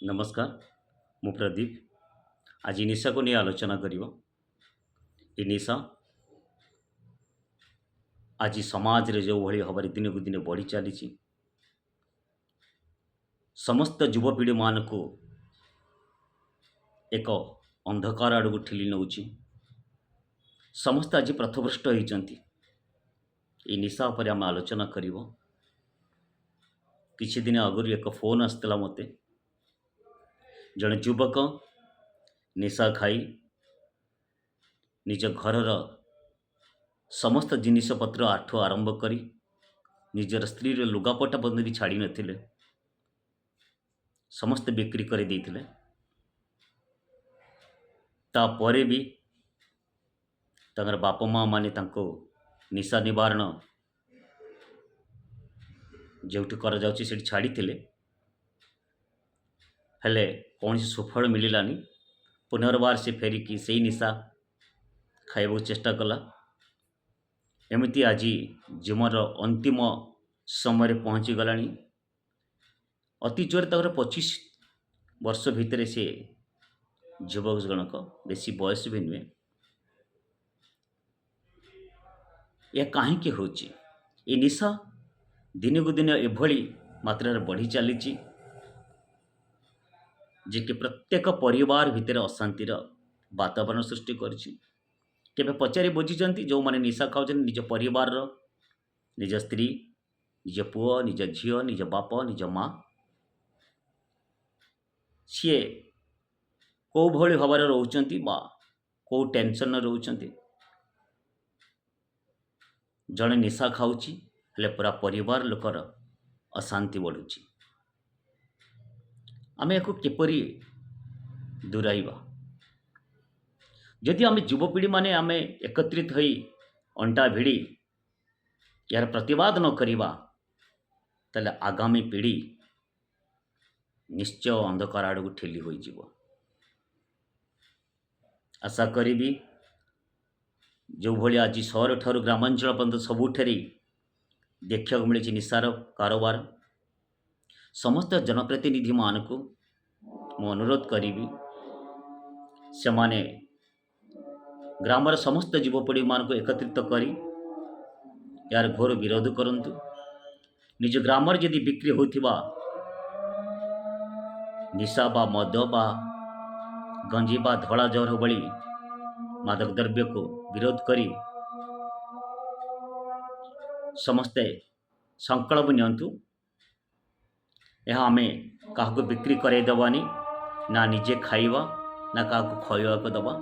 ନମସ୍କାର, ମୁଁ ପ୍ରଦୀପ। ଆଜି ନିଶାକୁ ନେଇ ଆଲୋଚନା କରିବ। ଏ ନିଶା ଆଜି ସମାଜରେ ଯେଉଁଭଳି ଭାବରେ ଦିନକୁ ଦିନ ବଢ଼ି ଚାଲିଛି, ସମସ୍ତ ଯୁବପିଢ଼ିମାନଙ୍କୁ ଏକ ଅନ୍ଧକାର ଆଡ଼କୁ ଠେଲି ନେଉଛି। ସମସ୍ତେ ଆଜି ପଥଭ୍ରଷ୍ଟ ହେଇଛନ୍ତି। ଏଇ ନିଶା ଉପରେ ଆମେ ଆଲୋଚନା କରିବ। କିଛି ଦିନ ଆଗରୁ ଏକ ଫୋନ୍ ଆସିଥିଲା ମୋତେ। ଜଣେ ଯୁବକ ନିଶା ଖାଇ ନିଜ ଘରର ସମସ୍ତ ଜିନିଷପତ୍ର ଆଠୁ ଆରମ୍ଭ କରି ନିଜର ସ୍ତ୍ରୀର ଲୁଗାପଟା ପର୍ଯ୍ୟନ୍ତ ବି ଛାଡ଼ି ନଥିଲେ, ସମସ୍ତେ ବିକ୍ରି କରିଦେଇଥିଲେ। ତାପରେ ବି ତାଙ୍କର ବାପା ମା ମାନେ ତାଙ୍କୁ ନିଶା ନିବାରଣ ଯେଉଁଠି କରାଯାଉଛି ସେଠି ଛାଡ଼ିଥିଲେ। ହେଲେ କୌଣସି ସୁଫଳ ମିଳିଲାନି। ପୁନର୍ବାର ସେ ଫେରିକି ସେଇ ନିଶା ଖାଇବାକୁ ଚେଷ୍ଟା କଲା। ଏମିତି ଆଜି ଜୀବନର ଅନ୍ତିମ ସମୟରେ ପହଞ୍ଚିଗଲାଣି। ଅତି ଜୋରେ ତାଙ୍କର 25 ବର୍ଷ ଭିତରେ ସେ ଯୁବକ ଜଣକ, ବେଶୀ ବୟସ ବି ନୁହେଁ। ଏହା କାହିଁକି ହେଉଛି? ଏ ନିଶା ଦିନକୁ ଦିନ ଏଭଳି ମାତ୍ରାରେ ବଢ଼ି ଚାଲିଛି ଯେ କି ପ୍ରତ୍ୟେକ ପରିବାର ଭିତରେ ଅଶାନ୍ତିର ବାତାବରଣ ସୃଷ୍ଟି କରିଛି। କେବେ ପଚାରି ବୁଝିଛନ୍ତି, ଯେଉଁମାନେ ନିଶା ଖାଉଛନ୍ତି, ନିଜ ପରିବାରର, ନିଜ ସ୍ତ୍ରୀ, ନିଜ ପୁଅ, ନିଜ ଝିଅ, ନିଜ ବାପ, ନିଜ ମା, ସିଏ କେଉଁ ଭଳି ଭାବରେ ରହୁଛନ୍ତି ବା କେଉଁ ଟେନସନରେ ରହୁଛନ୍ତି? ଜଣେ ନିଶା ଖାଉଛି, ହେଲେ ପୁରା ପରିବାର ଲୋକର ଅଶାନ୍ତି ବଢ଼ୁଛି। ଆମେ ଏହାକୁ କିପରି ଦୂରାଇବା? ଯଦି ଆମେ ଯୁବପିଢ଼ିମାନେ ଆମେ ଏକତ୍ରିତ ହୋଇ ଅଣ୍ଟା ଭିଡ଼ି ଏହାର ପ୍ରତିବାଦ ନ କରିବା, ତାହେଲେ ଆଗାମୀ ପିଢ଼ି ନିଶ୍ଚୟ ଅନ୍ଧକାର ଆଡ଼କୁ ଠେଲି ହୋଇଯିବ। ଆଶା କରିବି, ଯେଉଁଭଳି ଆଜି ସହରଠାରୁ ଗ୍ରାମାଞ୍ଚଳ ପର୍ଯ୍ୟନ୍ତ ସବୁଠାରେ ଦେଖିବାକୁ ମିଳିଛି ନିଶାର କାରବାର, ସମସ୍ତ ଜନପ୍ରତିନିଧିମାନଙ୍କୁ ମୁଁ ଅନୁରୋଧ କରିବି, ସେମାନେ ଗ୍ରାମର ସମସ୍ତ ଯୁବପିଢ଼ିମାନଙ୍କୁ ଏକତ୍ରିତ କରି ଏହାର ଘୋର ବିରୋଧ କରନ୍ତୁ। ନିଜ ଗ୍ରାମରେ ଯଦି ବିକ୍ରି ହେଉଥିବା ନିଶା ବା ମଦ ବା ଗଞ୍ଜେଇ ବା ଧଳା ଜହର ଭଳି ମାଦକ ଦ୍ରବ୍ୟକୁ ବିରୋଧ କରି ସମସ୍ତେ ସଂକଳ୍ପ ନିଅନ୍ତୁ, ଏହା ଆମେ କାହାକୁ ବିକ୍ରି କରାଇ ଦେବାନି, ନା ନିଜେ ଖାଇବା, ନା କାହାକୁ ଖୁଆଇବାକୁ ଦେବା।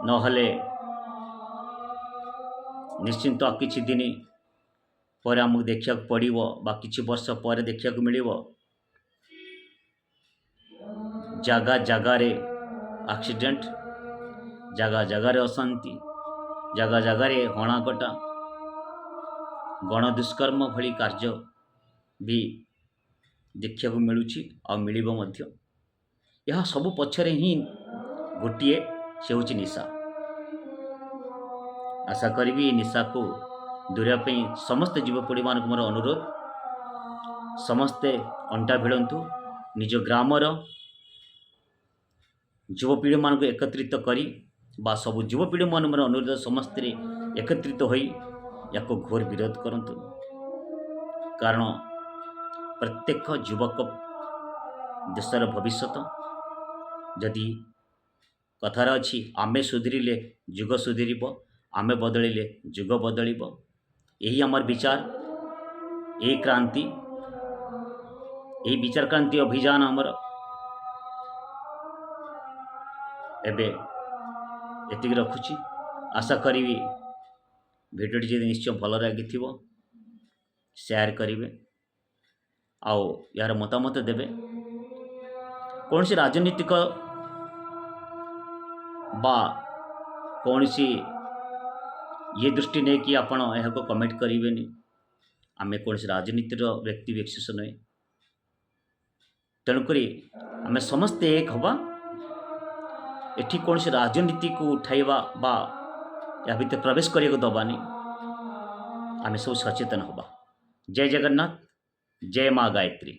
ନହେଲେ ନିଶ୍ଚିନ୍ତ କିଛି ଦିନ ପରେ ଆମକୁ ଦେଖିବାକୁ ପଡ଼ିବ ବା କିଛି ବର୍ଷ ପରେ ଦେଖିବାକୁ ମିଳିବ, ଜାଗା ଜାଗାରେ ଆକ୍ସିଡେଣ୍ଟ, ଜାଗା ଜାଗାରେ ଅଶାନ୍ତି, ଜାଗା ଜାଗାରେ ହଣାକଟା, ଗଣଦୁଷ୍କର୍ମ ଭଳି କାର୍ଯ୍ୟ ବି ଦେଖିବାକୁ ମିଳୁଛି ଆଉ ମିଳିବ ମଧ୍ୟ। ଏହା ସବୁ ପଛରେ ହିଁ ଗୋଟିଏ, ସେ ହେଉଛି ନିଶା। ଆଶା କରିବି, ଏ ନିଶାକୁ ଦୂରେଇବା ପାଇଁ ସମସ୍ତ ଯୁବପିଢ଼ିମାନଙ୍କୁ ମୋର ଅନୁରୋଧ, ସମସ୍ତେ ଅଣ୍ଟା ଭିଡ଼ନ୍ତୁ। ନିଜ ଗ୍ରାମର ଯୁବପିଢ଼ିମାନଙ୍କୁ ଏକତ୍ରିତ କରି ବା ସବୁ ଯୁବପିଢ଼ିମାନଙ୍କୁ ମୋର ଅନୁରୋଧ, ସମସ୍ତେ ଏକତ୍ରିତ ହୋଇ ୟାକୁ ଘୋର ବିରୋଧ କରନ୍ତୁ। କାରଣ ପ୍ରତ୍ୟେକ ଯୁବକ ଦେଶର ଭବିଷ୍ୟତ। ଯଦି କଥାରେ ଅଛି, ଆମେ ସୁଧୁରିଲେ ଯୁଗ ସୁଧୁରିବ, ଆମେ ବଦଳିଲେ ଯୁଗ ବଦଳିବ। ଏହି ଆମର ବିଚାର, ଏହି କ୍ରାନ୍ତି, ଏହି ବିଚାର କ୍ରାନ୍ତି ଅଭିଯାନ ଆମର। ଏବେ ଏତିକି ରଖୁଛି। ଆଶା କରିବି, ଭିଡ଼ିଓଟି ଯଦି ନିଶ୍ଚୟ ଭଲ ଲାଗିଥିବ, ସେୟାର କରିବେ ଆଉ ଏହାର ମତାମତ ଦେବେ। କୌଣସି ରାଜନୈତିକ ବା କୌଣସି ଇଏ ଦୃଷ୍ଟି ନେଇକି ଆପଣ ଏହାକୁ କମେଣ୍ଟ କରିବେନି। ଆମେ କୌଣସି ରାଜନୀତିର ବ୍ୟକ୍ତି ବିଶେଷ ନୁହେଁ। ତେଣୁକରି ଆମେ ସମସ୍ତେ ଏକ ହେବା। ଏଠି କୌଣସି ରାଜନୀତିକୁ ଉଠାଇବା ବା ଏହା ଭିତରେ ପ୍ରବେଶ କରିବାକୁ ଦେବାନି। ଆମେ ସବୁ ସଚେତନ ହେବା। ଜୟ ଜଗନ୍ନାଥ, ଜୟ ମା ଗାୟତ୍ରୀ।